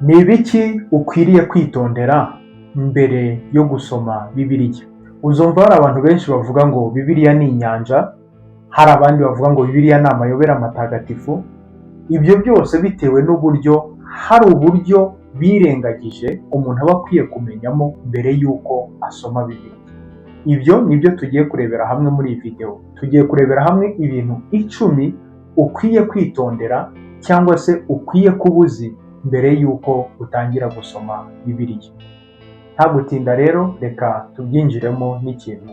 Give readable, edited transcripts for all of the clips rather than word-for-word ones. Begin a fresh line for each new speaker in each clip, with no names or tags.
Ni ibiki ukwiriye kwitondera mbere yo gusoma Bibiliya? Uzumva hari abantu benshi bavuga ngo Bibiliya ni inyanja, hari abandi bavuga ngo Bibiliya ni amayobera matagatifu. Ibyo byose bitewe n'uburyo hari uburyo birengagije umuntu aba akwiye kumenyamo mbere y'uko asoma Bibiliya. Ibyo ni byo tugiye kurebera hamwe muri iyi video. Tugiye kurebera hamwe ibintu 10 ukwiye kwitondera cyangwa se ukwiye kuba uzi mbere y'uko utangira gusoma Bibiliya. Nta gutinda rero, reka tubyinjiremo n'ikintu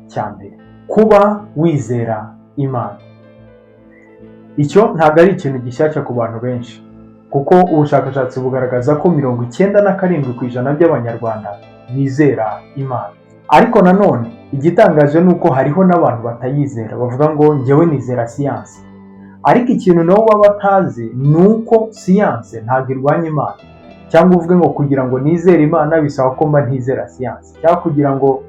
cya mbere: kuba wizera Imana. Icyo ntabwo ari ikintu gishyashya ku bantu benshi, kuko ubushakashatsi bugaragaza ko 97% by'Abanyarwanda bizera Imana. Ariko nanone igitangaje ni uko hariho n'abantu batayizera, bavuga ngo njyewe nizera siyansi. Ariko ikintu nabo baba batazi ni uko siyanse ntabwo irwanya Imana, cyangwa uvuge ngo kugira ngo nizere Imana bisaba ko mba ntizera siyanse, cyangwa kugira ngo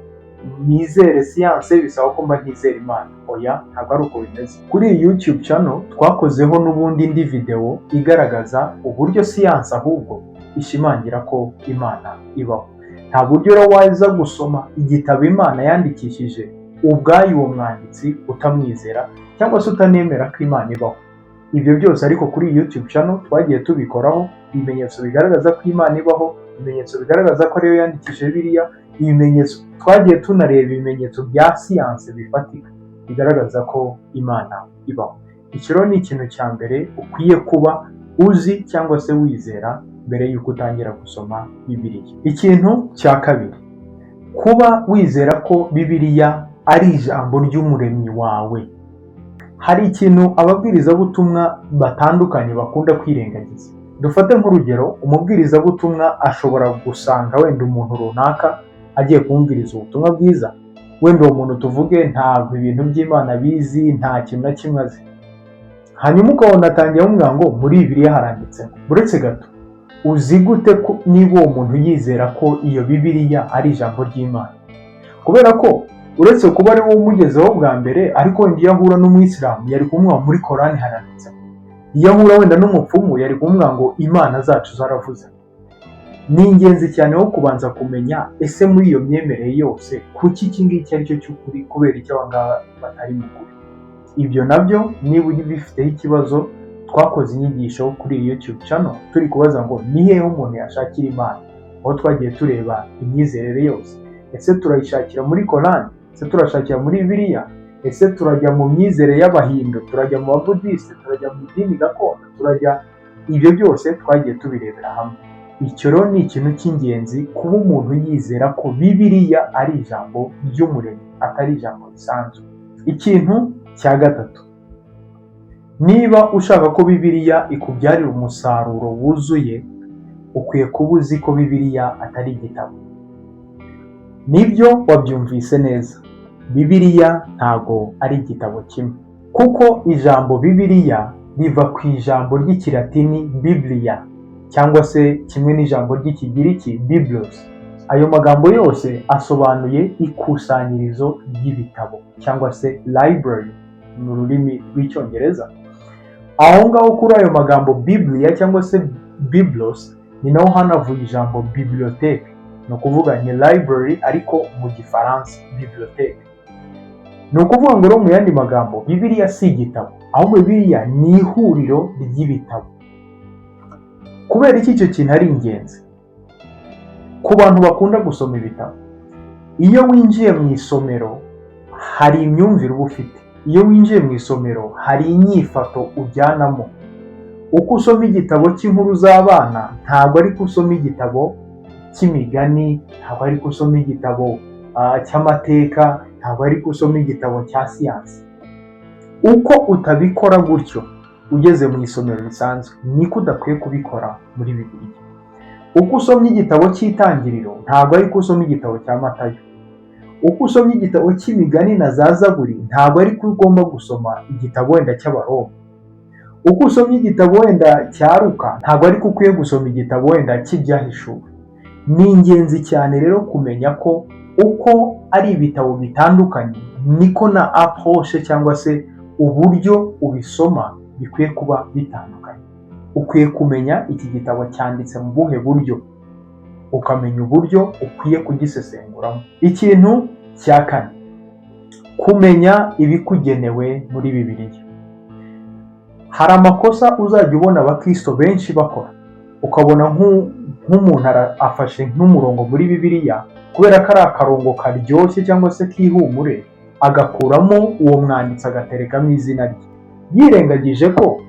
nizere siyanse bisaba ko mba ntizera Imana. Oya, ntabwo ari uko bimeze. Kuri iyi YouTube channel twakozeho n'ubundi indi video igaragaza uburyo siyanse ahubwo ishimangira ko Imana ibaho. Nta buryo rero waza gusoma igitabo Imana yandikishije ubwayo uwo mwanditsi utamwizera cyangwa se utanemera ko Imana ibaho. Ibyo byose ariko kuri iyi YouTube channel twagiye tubikoraho ibimenyetso bigaragaza ko Imana ibaho, ibimenyetso bigaragaza ko ariyo yandikishije Bibiliya, ibimenyetso twagiye tunareba, ibimenyetso bya siyanse bifatika bigaragaza ko Imana ibaho. Iki rero ni ikintu cya mbere ukwiye kuba uzi cyangwa se wizera mbere y'uko utangira gusoma Bibiliya. Ikintu cya kabiri, kuba wizera ko Bibiliya ari ijambo ry'Umuremyi wawe. Hari ikintu ababwirizabutumwa batandukanye bakunda kwirengagiza. Dufate nk'urugero, umubwirizabutumwa ashobora gusanga wenda umuntu runaka agiye kumubwiriza ubutumwa bwiza. Wenda uwo muntu, tuvuge, ntabwo ibintu by'Imana abizi, nta kintu na kimwe azi. Hanyuma ukabona atangiye amubwira ngo muri Bibiliya haranditsemo. Uretse gato, uzi gute ko niba uwo muntu yizera ko iyo Bibiliya ari ijambo ry'Imana? Kubera ko uretse kuba ari wowe umugezeho bwa mbere, ariko wenda iyo ahura n'umuyisilamu yari kumubwira muri Korani haranditsemo. Iyo ahura wenda n'umupfumu yari kumubwira ngo imana zacu zaravuze. Ni ingenzi cyane wo kubanza kumenya: ese muri iyo myemerere yose, kuki iki ngiki ari cyo cy'ukuri? Kubera icyo aba ngaba batari mu kuri? Ibyo nabyo niba ubifiteho ikibazo, twakoze inyigisho kuri iyi YouTube channel turi kubaza ngo ni hehe umuntu yashakira Imana, aho twagiye tureba imyizerere yose. Ese turayishakira muri Korani? Ese turashakira muri Bibiliya? Ese turajya mu myizerere y'Abahindu? Turajya mu Babudisite? Turajya mu idini gakondo? Turajya ibyo byose twagiye tubirebera hamwe. Icyo rero ni ikintu cy'ingenzi, kuba umuntu yizera ko Bibiliya ari ijambo ry'Umuremyi, atari ijambo risanzwe. Ikintu cya gatatu, niba ushaka ko Bibiliya ikubyarira umusaruro wuzuye, ukwiye kuba uzi ko Bibiliya atari igitabo. Nibyo, wabyumvise neza, Bibiliya ntago ari igitabo kimwe, kuko ijambo Bibiliya riva ku ijambo ry'Ikilatini biblia, cyangwa se kimwe n'ijambo ry'Ikigiriki biblos. Ayo magambo yose asobanuye ikusanyirizo ry'ibitabo cyangwa se library mu rurimi rw'Icyongereza. Aho ngaho kuri ayo magambo biblia cyangwa se biblos ni naho hanavuye ijambo bibliothèque, ni ukuvuga ni library ariko mu Gifaransa bibliothèque. Ni ukuvuga ngo rero, mu yandi magambo, Bibiliya si igitabo, ahubwo Bibiliya ni ihuriro ry'ibitabo. Kubera iki icyo kintu ari ingenzi ku bantu bakunda gusoma ibitabo? Iyo winjiye mu isomero hari imyumvire uba ufite. Iyo winjiye mu isomero hari inyifato ujyanamo. Uko usoma igitabo cy'inkuru z'abana ntabwo ariko usoma igitabo cy'imigani, ntabwo ariko usoma igitabo cy'amateka, ntabwo ariko usoma igitabo cya siyansi. Uko utabikora gutyo ugeze mu isomero risanzwe, niko udakwiye kubikora muri Bibiliya. Uko usomye igitabo cy'Itangiriro ntabwo ariko usoma igitabo cya Matayo. Uko usomye igitabo cy'Imigani na za Zaburi ntabwo ariko ugomba gusoma igitabo wenda cy'Abaroma. Uko usomye igitabo wenda cya Luka ntabwo ariko ukwiye gusoma igitabo wenda cy'Ibyahishuwe. Ni ingenzi cyane rero kumenya ko uko ari ibitabo bitandukanye, niko na approche cyangwa se uburyo ubisoma bikwiye kuba bitandukanye. Ukwiye kumenya iki gitabo cyanditse mu buhe buryo, ukamenya uburyo ukwiye kugisesenguramo. Ikintu cya kane, kumenya ibikugenewe muri Bibiliya. Hari amakosa uzajya ubona abakristo benshi bakora, ukabona nk'umuntu afashe nk'umurongo muri Bibiliya kubera ko ari akarongo karyoshye cyangwa se k'ihumure, agakuramo uwo mwanditsi agaterekamo izina rye, yirengagije ko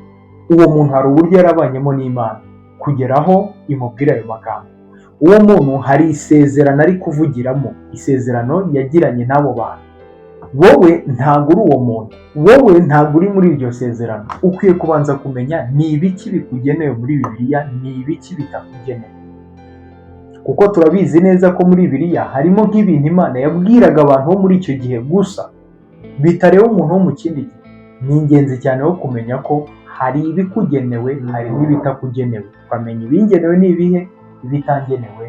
uwo muntu hari uburyo yarabanyemo n'Imana kugera aho imubwira ayo magambo. Uwo muntu hari isezerano ari kuvugiramo, isezerano yagiranye n'abo bantu. Wowe ntabwo uri uwo muntu, wowe ntabwo uri muri iryo sezerano. Ukwiye kubanza kumenya ni ibiki bikugenewe muri Bibiliya, ni ibiki bitakugenewe, kuko turabizi neza ko muri Bibiliya harimo nk'ibintu Imana yabwiraga abantu bo muri icyo gihe gusa, bitareba umuntu wo mu kindi gihe. Ni ingenzi cyane wo kumenya ko hari ibikugenewe, hari n'ibitakugenewe, ukamenya ibingenewe ni ibihe, ibitangenewe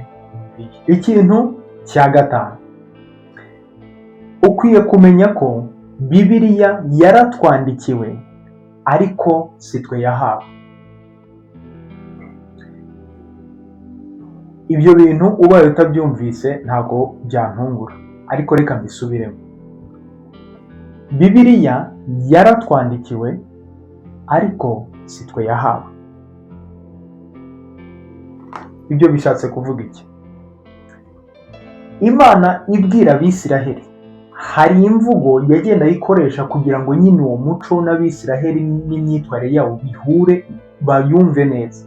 ni ibihe. Ikintu cya gatanu, ukwiye kumenya ko Bibiliya yaratwandikiwe ariko si twe yahawe. Ibyo bintu ubaye utabyumvise ntabwo byantungura, ariko reka mbisubiremo. Bibiliya yaratwandikiwe ariko si twe yahawe. Ibyo bishatse kuvuga iki? Imana ibwira Abisiraheli, hari imvugo yagenda ayikoresha kugira ngo nyine uwo muco n'Abisiraheli n'imyitwarire yabo bihure, bayumve neza.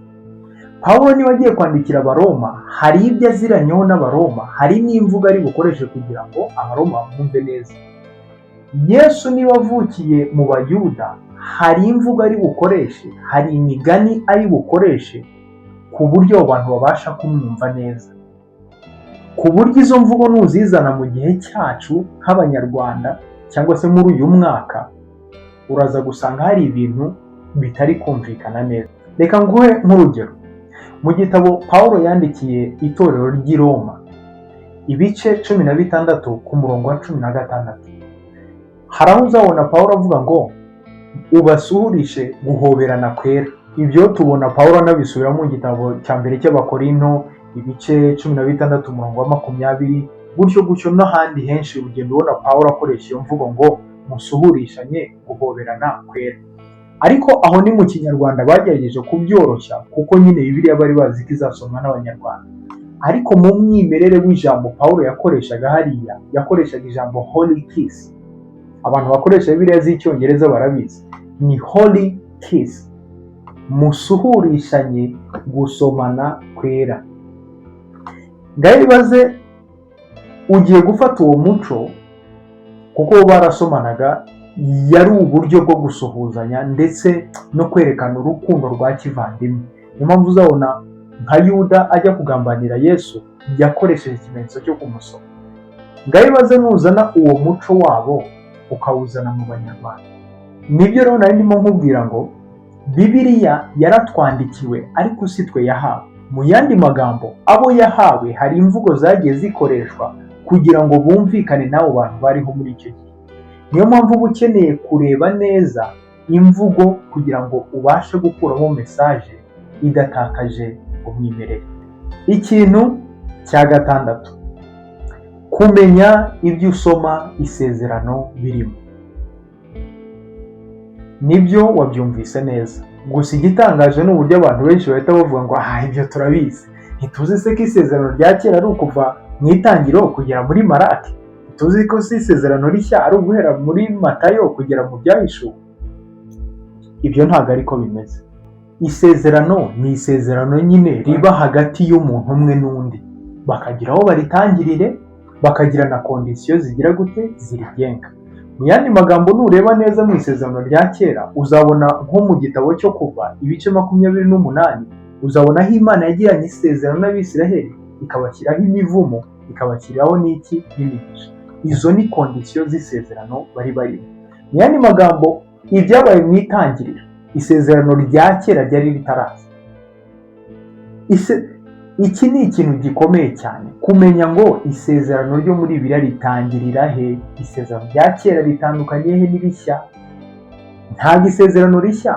Pawulo niba agiye kwandikira Abaroma, hari ibyo aziranyeho n'Abaroma, hari n'imvugo ari bukoreshe kugira ngo Abaroma bamwumve neza. Yesu niba avukiye mu Bayuda, hari imvugo ari bukoreshe, hari imigani ari bukoreshe ku buryo abo bantu babasha kumwumva neza, ku buryo izo mvugo nuzizana mu gihe cyacu nk'Abanyarwanda cyangwa se muri uyu mwaka, uraza gusanga hari ibintu bitari kumvikana neza. Reka nguhe nk'urugero. Mu gitabo Pawulo yandikiye itorero ry'i Roma, ibice 16 ku murongo wa 16, hari aho uzabona Pawulo avuga ngo ubasuhurishe guhoberana kwera. Ibyo tubona Pawulo anabisubiramo mu gitabo cya mbere cy'Abakorinto, ibice 16 umurongo wa 20, gutyo gutyo n'ahandi henshi ugenda ubona Pawulo akoresha iyo mvugo ngo musuhurishanye guhoberana kwera. Ariko aho ni mu Kinyarwanda bagerageje kubyoroshya, kuko nyine Bibiliya bari bazi ko izasomwa n'Abanyarwanda. Ariko mu mwimerere w'ijambo Pawulo yakoreshaga hariya, yakoreshaga ijambo holy kiss. Abantu bakoresha Bibiliya z'Icyongereza barabizi, ni holy kiss, musuhurishanye gusomana kwera. Ngaho ibaze ugiye gufata uwo muco, kuko bo barasomanaga, yari uburyo bwo gusuhuzanya ndetse no kwerekana urukundo rwa kivandimwe. Niyo mpamvu uzabona nka Yuda ajya kugambanira Yesu yakoresheje ikimenyetso cyo kumusoma. Ngaho ibaze nuzana uwo muco wabo ukawuzana mu Banyarwanda. Nibyo rero nari ndimo nkubwira ngo Bibiliya yaratwandikiwe ariko si twe yahawe. Mu yandi magambo, abo yahawe hari imvugo zagiye zikoreshwa kugira ngo bumvikane n'abo bantu bariho muri icyo gihe. Niyo mpamvu uba ukeneye kureba neza imvugo kugira ngo ubashe gukuramo message idatakaje umwimerere. Ikintu cya gatandatu, kumenya ibyo usoma isezerano birimo. Nibyo, wabyumvise neza. Gusa igitangaje ni uburyo abantu benshi bahita bavuga ngo aha ibyo turabizi, ntituzi se ko isezerano rya kera ari ukuva mu Itangiriro kugera muri Maraki? Tuzi ko si isezerano rishya ari uguhera muri Matayo kugera mu Byahishuwe? Ibyo ntabwo ariko bimeze. Isezerano ni isezerano nyine riba hagati y'umuntu umwe n'undi, bakagira aho baritangirire, bakagira na condition zigira gute zirigenga. Mu yandi magambo, nureba neza mu isezerano rya kera, uzabona nko mu gitabo cyo Kuva ibice 28, uzabona aho Imana yagiranye isezerano n'Abisiraheli, ikabashyiraho imivumo, ikabashyiriraho n'iki? N'imigisha. Izo ni condition z'isezerano bari barimo. Mu yandi magambo, ibyabaye mu Itangiriro, isezerano rya kera ryari ritaraza. Iki ni ikintu gikomeye cyane, kumenya ngo isezerano ryo muri Bibiliya ritangirira he, isezerano rya kera ritandukanye he n'irishya. Ntabwo isezerano rishya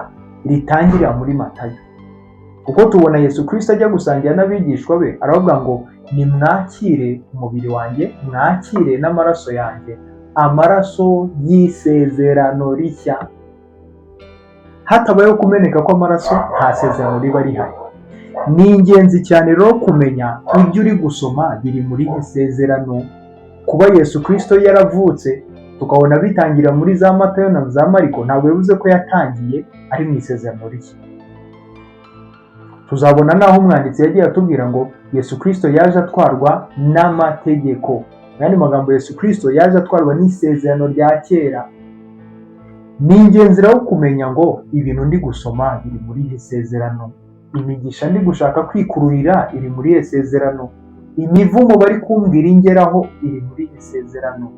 ritangirira muri Matayo. Kuko tubona Yesu Kirisito ajya gusangira n'abigishwa be, aravuga ngo nimwakire umubiri wanjye, mwakire n'amaraso yanjye, amaraso y'isezerano rishya. Hatabayeho kumeneka kw'amaraso, nta sezerano riba rihari. Ni ingenzi cyane rero kumenya ibyo uri gusoma biri muri iri sezerano. Kuba Yesu Kirisito yaravutse, tukabona bitangira muri za Matayo na za Mariko, ntabwo bivuze ko yatangiye ari mu isezerano rishya. Tuzabona n'aho umwanditsi yagiye atubwira ngo Yesu Kirisito yaje atwarwa n'amategeko. Mu yandi magambo, Yesu Kirisito yaje atwarwa n'isezerano rya kera. Ni ingenzi rero kumenya ngo ibintu ndi gusoma biri muri iri sezerano, imigisha ndi gushaka kwikururira iri muri iri sezerano, imivumo bari kumbwira ingeraho iri muri iri sezerano.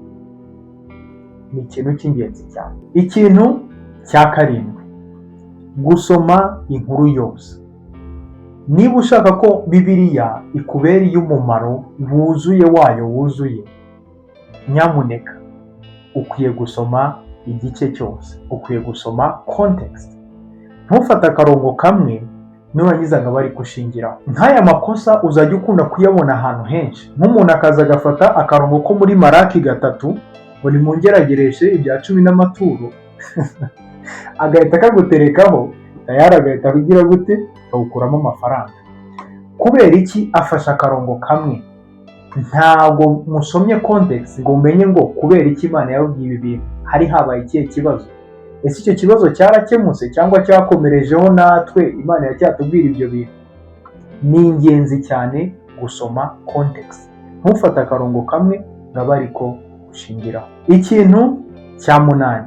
Ni ikintu cy'ingenzi cyane. Ikintu cya karindwi, gusoma inkuru yose. Niba ushaka ko Bibiliya ikubera iy'umumaro wuzuye wayo wuzuye, nyamuneka ukwiye gusoma igice cyose, ukwiye gusoma context. Ntufate akarongo kamwe nurangiza ngo abe ari gushingiraho. Nk'aya makosa uzajya ukunda kuyabona ahantu henshi, nk'umuntu akaza agafata akarongo ko muri Maraki 3 ngo nimungeragereshe ibya cumi n'amaturo, agahita akaguterekaho tayari, agahita agira gute? Akawukuramo amafaranga. Kubera iki? Afashe akarongo kamwe, ntabwo musomye context ngo umenye ngo kubera iki Imana yababwiye ibi bintu, hari habaye ikihe kibazo, ese icyo kibazo cyarakemutse cyangwa cyakomerejeho, natwe Imana iracyatubwira ibyo bintu. Ni ingenzi cyane gusoma context, ntufate akarongo kamwe ngo abe ariko ushingiraho. Ikintu cya munani,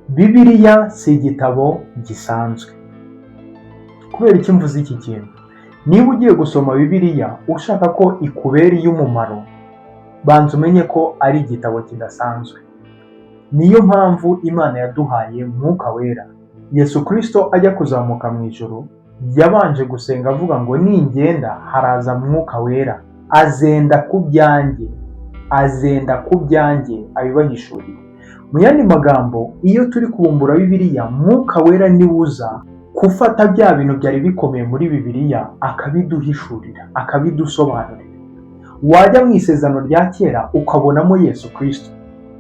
Bibiliya si igitabo gisanzwe. Kubera iki mvuze iki kintu? Niba ugiye gusoma Bibiliya ushaka ko ikubera iy'umumaro, banza umenye ko ari igitabo kidasanzwe. Niyo mpamvu Imana yaduhaye Mwuka Wera. Yesu Kirisito ajya kuzamuka mu ijuru, yabanje gusenga avuga ngo ningenda haraza Mwuka Wera, azenda ku byanjye, azenda ku byanjye abibahishurire. Mu yandi magambo, iyo turi kubumbura Bibiliya, Mwuka Wera niwe uza gufata bya bintu byari bikomeye muri Bibiliya akabiduhishurira, akabidusobanurira. Wajya mu Isezerano rya Kera ukabonamo Yesu Kirisito.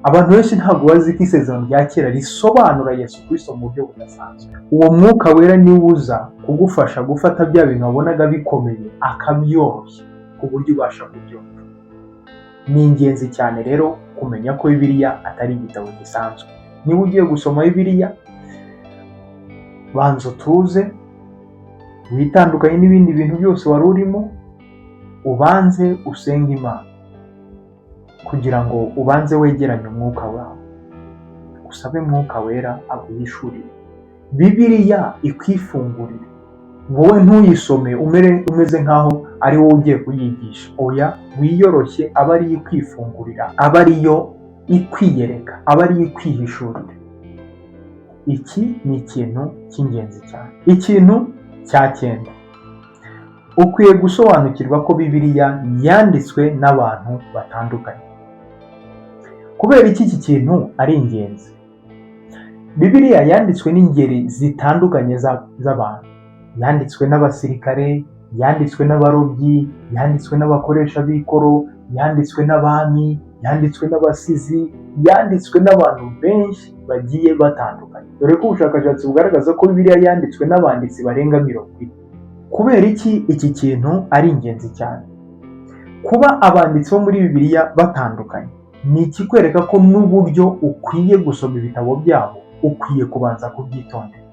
Abantu benshi ntabwo bazi ko Isezerano rya Kera risobanura Yesu Kirisito mu buryo budasanzwe. Uwo Mwuka Wera niwe uza kugufasha gufata bya bintu wabonaga bikomeye akabyoroshya ku buryo ubasha kubyumva. Ni ingenzi cyane rero kumenya ko Bibiliya atari igitabo gisanzwe. Niba ugiye gusoma Bibiliya, banza utuze, witandukanye n'ibindi bintu byose wari urimo, ubanze usenge Imana kugira ngo ubanze wegeranye umwuka wawe, usabe Mwuka Wera aguhishurire Bibiliya, ikwifungurire. Wowe ntuyisome umere umeze nk'aho ari wowe ugiye kuyigisha. Oya, wiyoroshye, abe ariyo ikwifungurira, abe ariyo ikwiyereka, abe ariyo ikwihishurira. Iki ni ikintu cy'ingenzi cyane. Ikintu cya cyenda, ukwiye gusobanukirwa ko Bibiliya yanditswe n'abantu batandukanye. Kubera iki iki kintu ari ingenzi? Bibiliya yanditswe n'ingeri zitandukanye z'abantu. Yanditswe n'abasirikare, yanditswe n'abarobyi, yanditswe n'abakoresha b'ikoro, yanditswe n'abami, yanditswe n'abasizi, yanditswe n'abantu benshi bagiye batandukanye, dore ko ubushakashatsi bugaragaza ko Bibiliya yanditswe n'abanditsi barenga 40. Kubera iki iki kintu ari ingenzi cyane? Kuba abanditsi bo muri Bibiliya batandukanye ni ikikwereka ko n'uburyo ukwiye gusoma ibitabo byabo ukwiye kubanza kubyitondera,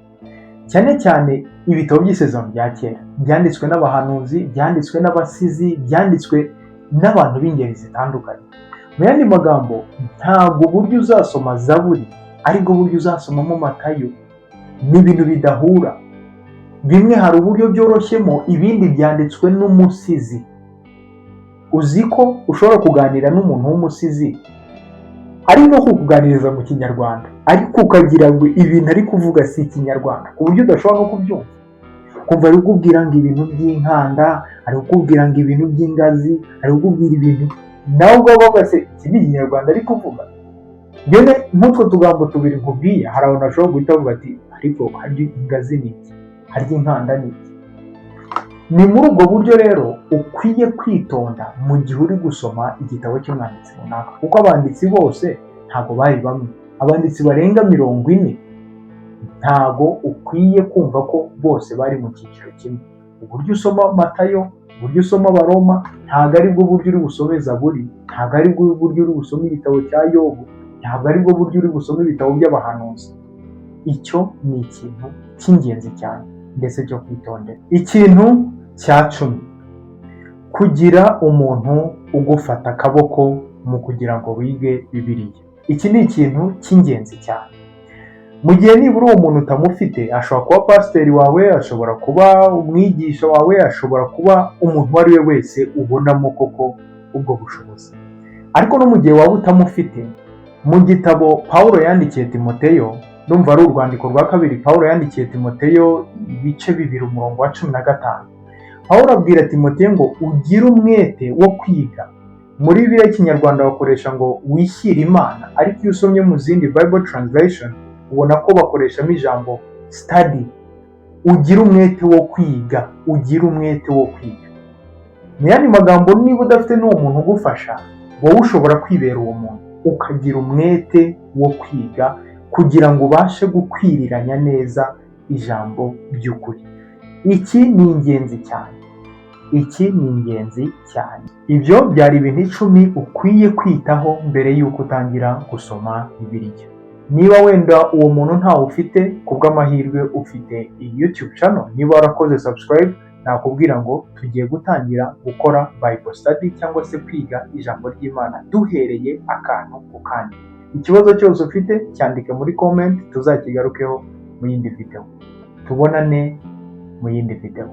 cyane cyane ibitabo by'Isezerano rya Kera byanditswe n'abahanuzi, byanditswe n'abasizi, byanditswe n'abantu b'ingeri zitandukanye. Mu yandi magambo, ntabwo uburyo uzasoma Zaburi aribwo buryo uzasomamo Matayo. Ni ibintu bidahura. Bimwe hari uburyo byoroshyemo, ibindi byanditswe n'umusizi. Uzi ko ushobora kuganira n'umuntu w'umusizi ari no kukuganiriza mu Kinyarwanda, ariko ukagira ngo ibintu ari kuvuga si Ikinyarwanda, ku buryo udashobora no kubyumva, kumva ari kukubwira ngo ibintu by'inkanda, ari kukubwira ngo ibintu by'ingazi, ari kukubwira ibintu nawe ubwawe uvuga se iki ni Ikinyarwanda ari kuvuga? Njyewe nk'utwo tugambo tubiri nkubwiye, hari abantu bashobora guhita bavuga ati ariko harya ingazi ni iki? Harya inkanda ni iki? Ni muri ubwo buryo rero ukwiye kwitonda mu gihe uri gusoma igitabo cy'umwanditsi runaka, kuko abanditsi bose ntabwo bari bamwe. Abanditsi barenga 40, ntabwo ukwiye kumva ko bose bari mu cyiciro kimwe. Uburyo usoma Matayo, uburyo usoma Abaroma, ntabwo ari bwo buryo uri busome Zaburi, ntabwo ari bwo buryo uri busome igitabo cya Yobu, ntabwo ari bwo buryo uri busome ibitabo by'abahanuzi. Icyo ni ikintu cy'ingenzi cyane ndetse cyo kwitondera. Ikintu cya 10: kugira umuntu ugufata akaboko mu kugira ngo wige Bibiliya. Iki ni ikintu cy'ingenzi cyane. Mu gihe nibura uwo muntu utamufite, ashobora kuba pasiteri wawe, ashobora kuba umwigisha wawe, ashobora kuba umuntu uwo ari we wese ubonamo koko ubwo bushobozi. Ariko no mu gihe waba utamufite, mu gitabo Pawulo yandikiye Timoteyo, ndumva ari urwandiko rwa kabiri Pawulo yandikiye Timoteyo, ibice 2, umurongo wa 15, Pawulo abwira Timoteyo ngo: "Ugire umwete wo kwiga." Muri Bibiliya y'Ikinyarwanda bakoresha ngo "wishyire Imana", ariko iyo usomye mu zindi Bible translation ubona ko bakoreshamo ijambo "study". Ugire umwete wo kwiga, ugire umwete wo kwiga. Mu yandi magambo, niba udafite n'uwo muntu ugufasha, wowe ushobora kwibera uwo muntu, ukagira umwete wo kwiga kugira ngo ubashe gukwiriranya neza ijambo ry'ukuri. Iki ni ingenzi cyane, iki ni ingenzi cyane. Ibyo byari ibintu 10 ukwiye kwitaho mbere y'uko utangira gusoma Bibiliya. Niba wenda uwo muntu ntawe ufite, ku bw'amahirwe ufite iyi YouTube channel. Niba warakoze subscribe, nakubwira ngo tugiye gutangira gukora Bible study cyangwa se kwiga ijambo ry'Imana duhereye akantu ku kandi. Ikibazo cyose ufite cyandike muri comment, tuzakigarukeho mu yindi video. Tubonane mu yindi video.